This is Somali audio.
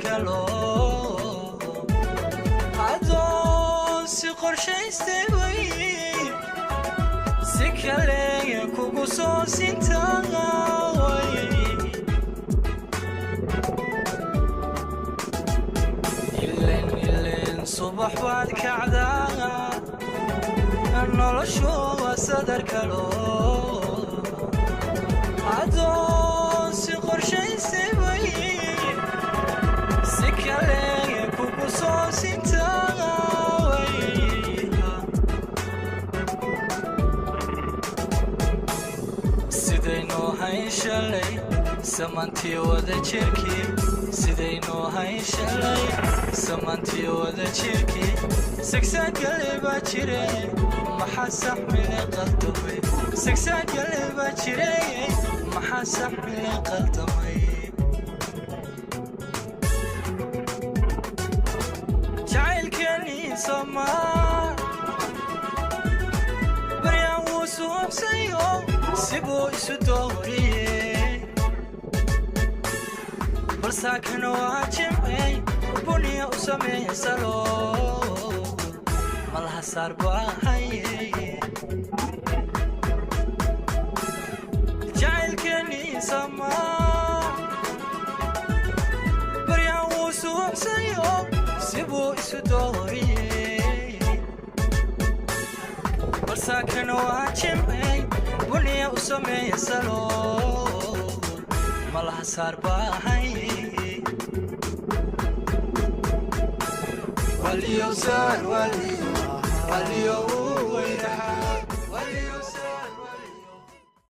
kalo. Adoon si qorshaystay way si kale kugu soo sintaaway. Ilen ilen subax baad kacdaa, noloshu waa sadar kalo. Adoon si qorshaystay way si kale kugu soo sintaaway. Sidaynu hayn shalay samantii wada jirkii, sidaynu hayn shalay samantii wada jirkii, sigsaagale baa jire, maxaa saxmile qaldamay? Sigsaagale baa jire, maxaa saxmile qaldamay? Jacaylkeenii somaa baryaan wuu suuxsayo, sibuu isu dooriyey, balsaakana waa jimcey, buniya u sameeya salo malaha saar baahaye. Jacaylkeenii samaa baryaan wuu suuxsayo, sibuu isu dooriyey, balsaakana waa jimcey, buniya u sameeya salo malaha saar baahaye. Waliyo saar waliyo waliyo weyraha.